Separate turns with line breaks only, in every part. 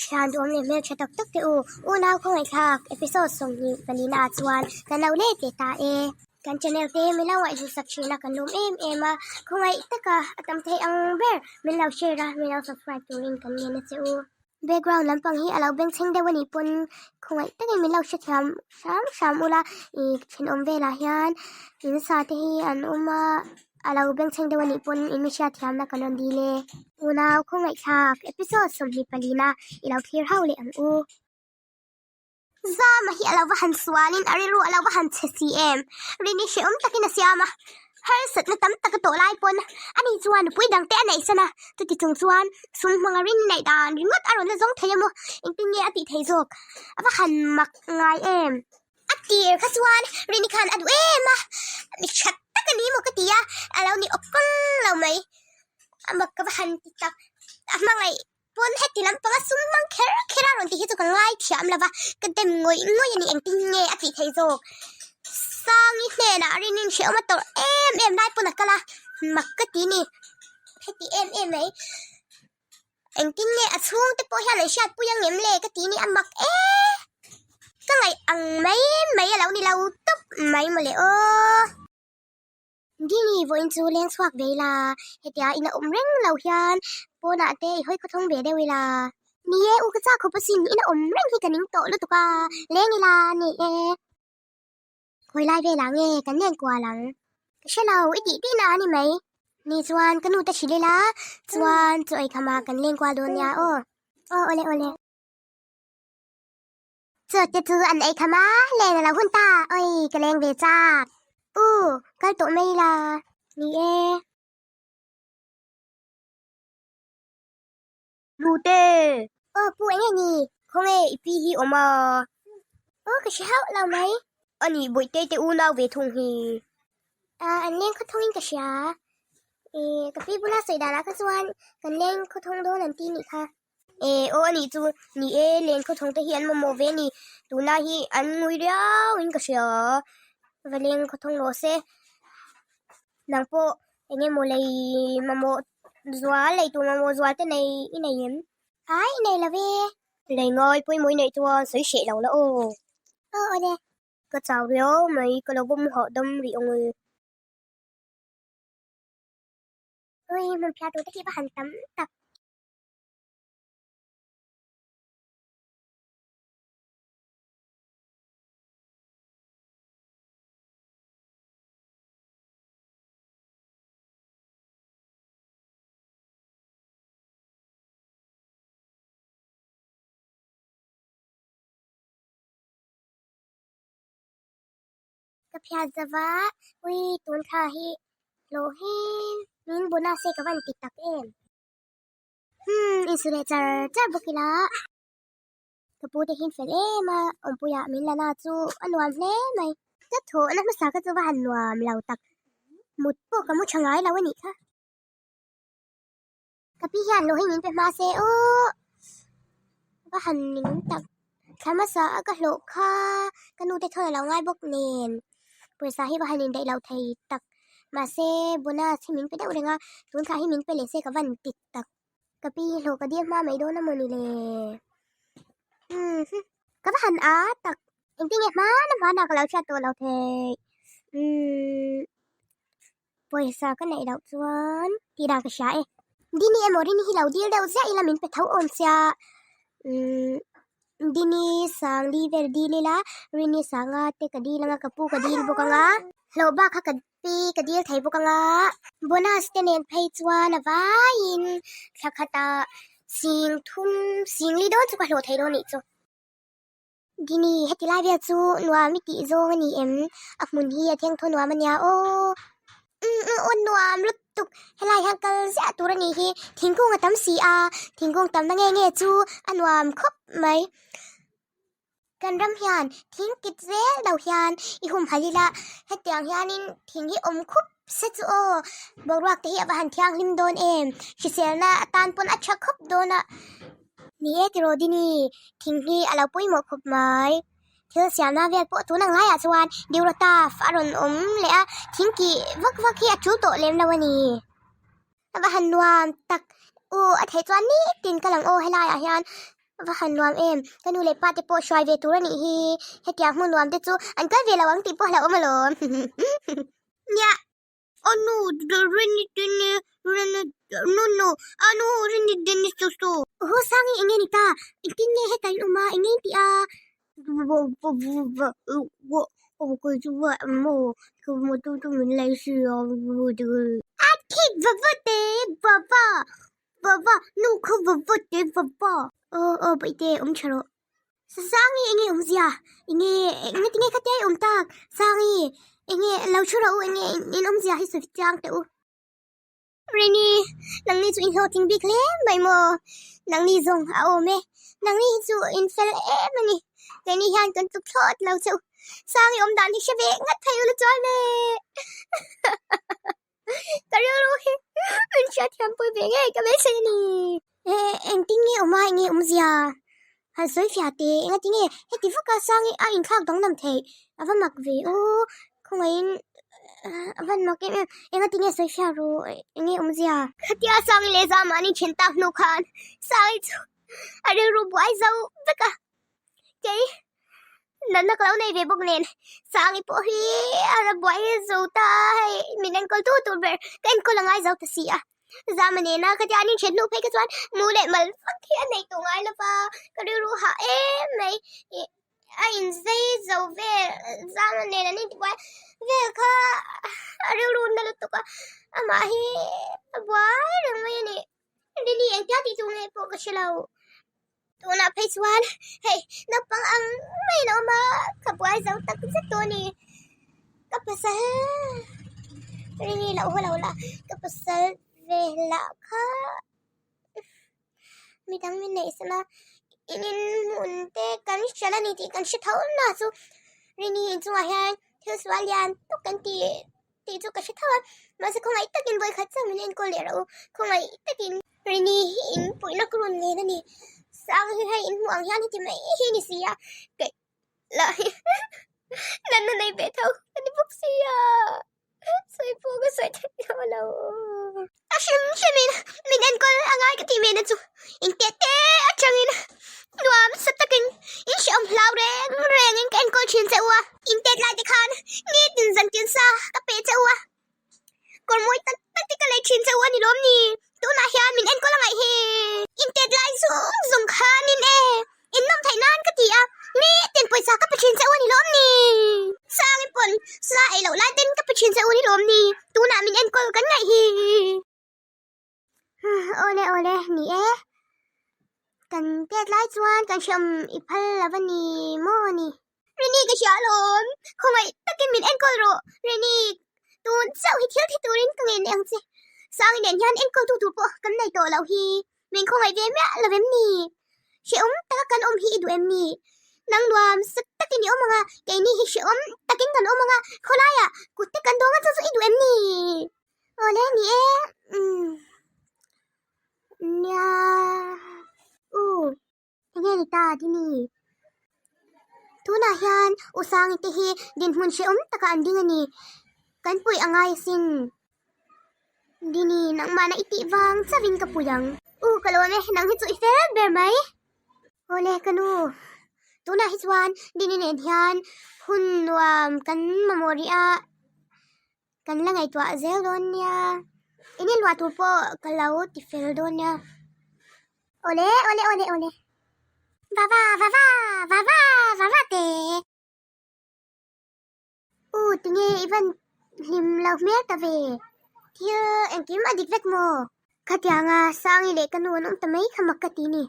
Thian duhawm leh hmeltha tak tak te u, unau khawngaihthlak episode 24 ah chuan kan lo let leh ta e. Kan channel te min lo ngaihhlusak thin a kan lawm em em a, khawngaih taka a tam thei ang ber min lo share a, min lo subscribe turin kan ngen a che u. Background lampang hi a lo bengchheng deuh a nih pawn khawngaih takin min lo hrethiam hram hram ula ih thenawm velah hian in sa te hi an awm a a lo bengchheng deuh a nih pawn in mi hriatthiamna kan rawn dil e. Unau khawngaihthlak episode 24 a i lo thlir hauh leh ang u. Zama hi a lo va han sualin a rilru a lo va han chhe si em? Rini hrehawm takin a siam a, harsatna tam tak a tawh lai pawn ani chuan nupui dangte a neihsan a, chuti chung chuan sum hmanga rin neih dan ringawt a rawn la zawng thei a maw? Engtin nge a tih thei zawk? A va han mak ngai em? A tir kha chuan Rini khan a duh em a, mi tha tak a ni maw ka ti a, a lo ni awk kawng lo mai. A mak ka va han ti tak, a hmangaih Pawn heti lampanga sum hmang kher kher a rawn tih hi chu ka ngaithiam lo va, ka dem ngawih ngawih a ni engtin nge a tih theih zawk. Sangi hnenah Rinin hrehawm a tawrh em em lai pawn a kal a, mak ka ti ni. Heti em em mai engtin nge a chhungte pawh hian an hriatpui ang em le ka ti ni a mak e. Ka ngaih ang mai mai a lo ni lo tawp mai mawle aw. Dini vawiin chu leng chhuak ve ila, hetia ina awm reng lo hian pawnah te i hawi khawthawng ve deuh ila. Ni e, u ka chak khawp asin, ina awm reng hi ka ning tawh lutuk a, leng ila ni e. Khawi lai velah nge kan len kual ang? Ka hre lo, i tih tihna a ni mai. Ni chuan ka nu te hrilh ila, chuan chaw ei khamah kan leng kual dawn nia aw. Aw awle awle. Chaw te chu an ei kham a, len a lo hun ta, oi ka leng ve chak. U, kal tawh mai la, ni e.
Lute!
Aw pu eng nge ni?
Khawnge i pi hi awm a?
Aw ka hre hauh lo mai.
A nih Bawihte te unau ve thung hi.
An leng khawthawng in ka hria. Ka pi bula sawi danah kha chuan kan leng khawthawng dawn an ti nih kha.
E aw a nih chu ni e len khawthawng te hi an mamawh ve a ni tunlai hi an ngui riau in ka hria va leng khawthawng rawh se nang pawh eng emaw lei mamawh zual lei tur mamawh zual te nei i nei em
ai i nei lo ve
lei ngai pawimawh i neih chuan sawi hreh lo la aw
aw awle
ka chau riau mai ka lo va mu hahdam rih ang e.
Ui hmun phiah tur te hi va han tam tak. Ka phiat zava ui tun thla hi hlawh hi min bonus se ka van ti tak em. Hmm, insu leh char char bawk ila. Ka pu te hian fel em a, awmpuiah min la na chu a nuam hle mai. Ka thawhna hmasa kha chu va han nuam lo tak, mut pawh ka mu tha ngai lo a nih kha. Ka pi hian hlawh hi min pe hma se aw, va han ning tak. Thla hmasa a ka hlawh kha ka nu te thawn a lo ngai bawk nen, pawisa hi va han indaih lo thei tak. Mahse bonus hi min pe deuh reng a, tun thla hi min pe leh se ka van ti tak. Ka pi hi hlawh ka dil hma mai dawn a maw ni le? Umm ka va han a tak, engtin nge hmana hmana ka lo hriat tawh lo theih. Umm pawisa ka neih loh chuan tih dan ka hria e. Dini emaw Rini hi lo dil deuh ziah ila min pe tho awm sia. Umm Dini Sangli vel dil ila Rini Sanga te ka dil anga ka pu ka dil bawk anga hlauh bak kha ka pi ka dil thei bawk anga bonus te nen phei chuan a vaiin thla khatah sing thum sing li dawn chu ka hlawh thei dawn nih chu. Dini heti lai vel chu nuam i tih zawng a ni em? A hmun hi a thengthaw nuam a nia aw. Umm umm aw nuam lutuk helai hian kal ziah tur a nih hi thingkung a tam si a thingkung tamna nge nge chu a nuam khawp mai. Kan ram hian thing kit zel lo hian i humhalh ila hetiang hianin thing hi awm khup se chu aw boruak te hi a va han thianghlim dawn em hriselna atan pawn a tha khawp dawn a ni e tiraw Dini thing hi a lo pawimawh khawp mai thil siamna vel pawh tun ang laiah chuan Durotaf a rawn awm leh a thing kih vak vak hi a tul tawh lem lo a ni. A va han nuam tak u a theih chuan nitin ka lang aw helaiah hian. Va han nuam em, ka nu leh pa te pawh hruai ve tur a nih hi, hetiang hmun nuam te chu an kal ve lo ang tih pawh hlauhawm alawm.
Nia, anu rini dini rini nunu anu rini dini susu.
Aw Sangi eng nge ni ta, engtin nge heta in awm a, eng nge in tih a?
A thik va va te va va va va nu kha va va te va va.
Aw aw Baihte awm tha rawh. Sangi eng nge awmzia? Eng nge eng nge tinge khatia i awm tak? Sangi eng nge lo thu rawh u eng nge in awmzia hi sawi chiang teh u.
Rini, nangni chu in hlawhtling bik hle mai maw? Nangni zawng a awm e, nangni hi chu in fel em a ni. Keini hian kan tluk thlawt lo che u. Sangi awm dan hi hre ve ngat thei ula chuan e. Ka rilru hi min hriatthiam pui ve ngei ka beisei a ni.
E, engtin nge awm a, eng nge awmzia? Han sawi fiah teh, engati nge heti vaka Sangi a inthlak dangdam theih? A va mak ve aw, khawngaihin a van mak em em, engati nge sawi fiah rawh, eng nge awmzia?
Khatia Sangi leh Zama an inthen tak hnu khan Sangi chu a rilru buai zo vek a, kei natna ka lo nei ve bawk nen Sangi pawh hi a la buai zo ta hei, min enkawl tu tur ber ka enkawl a ngai zo ta si a. Zama nena khatia an inthen hnu phei kha chuan mu leh mal vak hi a nei tawh ngai lo va, ka rilru hah em mai. Ih a inzei zo vel Zama nen an intibuai vel kha a rilru na lutuk a, amah hi a buai reng mai a ni. Lily engtia tih tur nge pawh ka hre lo. Tunah phei chuan hei naupang ang mai in a awm a, ka buai zo tak zet tawh a ni. Ka pasal rini loh haw lo la, ka pasal ve lah kha midang min neih san a, in in hmun te kan hriat a ni tih kan hre tho na chu rini inchungah hian thil sual lian tawk kan ti. tih chu ka hre tho a, mahse khawngaih takin vawikhat chiah min enkawl leh rawh u, khawngaih takin Rini hi in puihna ka rawn nen a ni, sang hi hei in hmuh ang hian heti mai hi ni si a, kei lah hi natna nei ve tho ka ni bawk si a, sawi pawh ka sawi theih lo lo. A hrim hrimin min enkawl a ngai ka tih mena chu in teh te atangin nuam sa takin in hrehawm hlau reng rengin ka enkawl thin che u a. In tet lai te khan nitin zan tin sa ka pe che u a, kawr mawi tak tak te ka lei thin che u a ni lawm ni? Tunah hian min enkawl a ngaih hi. In tet lai zung zung khanin e in nawm theih nan ka ti a, nitin pawisa ka pe thin che u a ni lawm ni? Sangin pawn sa ei loh lai ten ka pe thin che u a ni lawm ni? Tunah min enkawl kan ngaih hi.
Awle awle ni e, kan tet lai chuan kan hreawm i phal lo a ni maw ni?
Rini ka hria alawm, khawngaih takin min enkawl rawh. Rini, tun chauh hi thil thi turin ka ngen leh ang che. Sangi nen hian enkawl tu tur pawh kan nei tawh loh hi, min khawngaih ve miah lo em ni? Hrehawm taka kan awm hi i duh em ni? Nang nuam sak takin i awm ang a, keini hi hrehawm takin kan awm ang a, khawlaiah kut te kan dawng a chu chu i duh em ni?
Awle ni e, umm nia u enge ni ta Dini? Tunah hian U Sangi te hi dinhmun hrehawm takah an ding a ni, kan puih a ngai asin. Dini nangmahna i tih vang chauhin ka pui ang.
U ka lawm e, nang hi chu i fel ber mai.
Awle ka nu, tunah hi chuan Dini nen hian hun nuam kan mamawh rih a. Kan la ngaihtuah zel dawn nia, in in luah tur pawh ka lo ti fel dawn nia. Awle awle awle awle va va va va va va va va te. U tinge i van hlim lo hmel ta ve, thil engkim a dik vek maw? Khatianga Sangi leh ka nu an awm ta mai kha mak ka ti ni.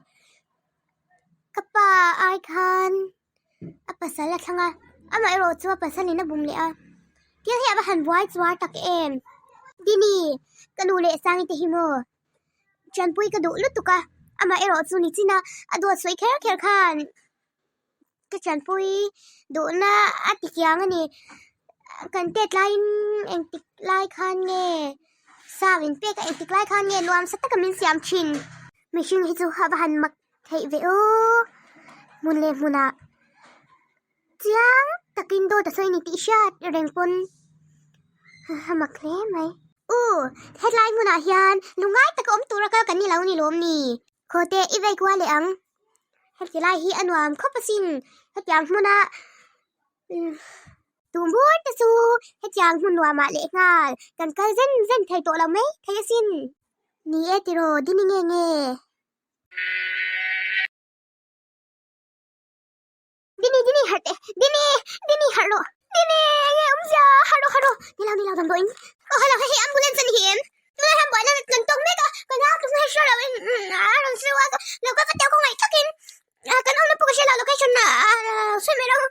Ka pa ai khan a pasal a thlang a, amaherawh chu a pasal in a bum leh a, thil hi a va han buai chuar tak em? Dini, ka nu leh Sangi te hi maw? Ṭanpui ka duh lutuk a, amaherawh chu ni chin a, a duat sawi kher kher khan ka ṭanpui duhna a ti kiang a ni. Kan tet laiin engtik lai khan nge sa min pek a, engtik lai khan nge nuam sa taka min siam ṭhin? Mihring hi chu a va han mak theih ve aw, hmun leh hmunah chiang takin dawt a sawi ni tih hriat reng pawn a mak hle mai. U, hetlai hmunah hian lungngai taka awm tura kal kan ni lo ni lawm ni? Khawte i vei kual leh ang. Heti lai hi a nuam khawp asin hetiang hmuna tum bur te chu hetiang hmun nuamah leh nghal kan kal zen zen thei tawh lo mai thei asin. Ni e tiraw Dini nge nge? Dini Dini harh teh Dini Dini harh rawh Dini enge awmzia harh rawh harh rawh nilo nilo damdawiin aw hello hei hi ambulance a ni hi em tunah hian buaina kan tawk mek a kan nghak tluk hei hre lo in a rawn sawi a lo kal vat teh khawngaih takin kan awmna pawh ka hre lo location a sawi mai rawh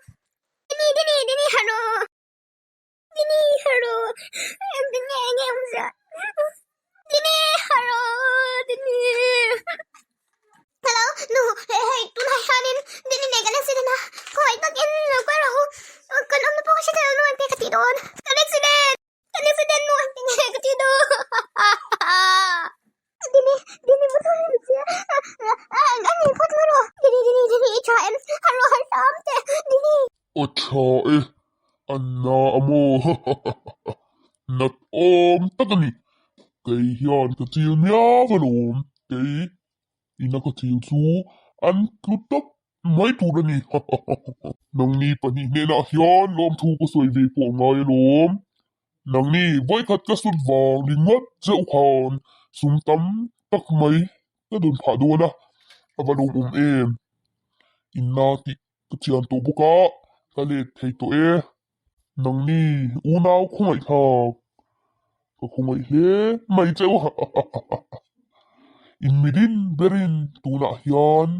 Dini Dini Dini harh rawh Dini harh rawh engtin nge enge awmzia Dini harh rawh Dini Hello nu hei hei tunah hianin Dini nen kan accident a khawngaih takin lo kal rawh u kan awmna pawh ka hre thei lo nu engtin ka tih dawn kan accident kan accident nu engtin nge ka tih dawn Dini Dini maw thawh em che a ni phawt maw rawh Dini Dini Dini i tha em harh rawh harh hram teh Dini.
Aw tha e an na a maw nat awm tak a ni kei hian ka chil miau alawm kei ina ka chil chu an tlu tawp mai tur a ni nangni pahnih hnenah hian lawmthu ka sawi ve pawh ngai alawm. Nangni vawikhat ka sut vang ringawt zeuh khan sum tam tak mai ka dawn phah dawn a, a va lawmawm em? Inna tih ka chian tawh bawk a, ka let thei tawh e. Nangni unau khawngaihthlak ka khawngaih hle mai cheu a, in midin berin tunah hian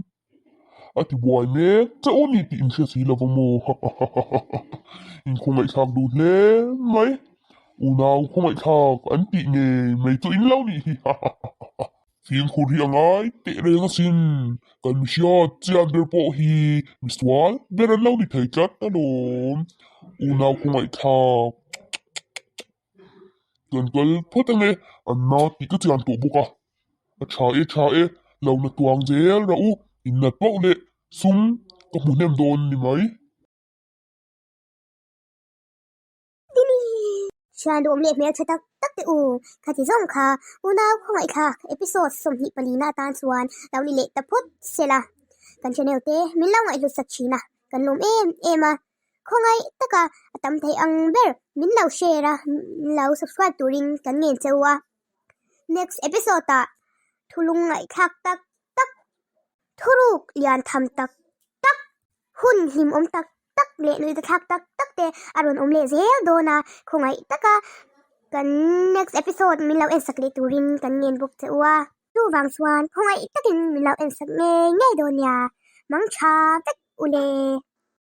A ti buai mek chauh a ni tih in hria si lo va maw? In khawngaihthlak duh hle mai. Unau khawngaihthlak an tih ngei mai chu in lo nih hi. Fimkhur hi a ngai teh reng asin. Kan mi hriat chian ber pawh hi mi sual ber an lo ni thei tlat alawm. Unau khawngaihthlak. Kan kal phawt ange an na tih ka chian tawh bawk a, a tha e tha e lo na tuang zel rawh u in nat pauh leh sum ka hmu hnem dawn ni mai.
Dini! Thian duhawm leh hmeltha tak tak teh u, khati zawng kha unau khawngaihthlak episode 24 na atan chuan lo ni leh ta phawt sela, kan channel te min lo ngaihhlut sak thin a, kan lawm em em a. Khawngaih taka a tam theih ang ber min lo share a, min lo subscribe turin kan ngen che u a. Next episode ah thulung ngaihthlak tak tak, thuruk lian tham tak tak, hun hlimawm tak tak leh nuitathlak tak tak te a rawn awm leh zel dawn a. Khawngaih taka kan next episode min lo ensak leh turin kan ngen bawk che u a. Chuvang chuan khawngaih takin min lo ensak ngei ngei dawn nia, mangtha vek u le.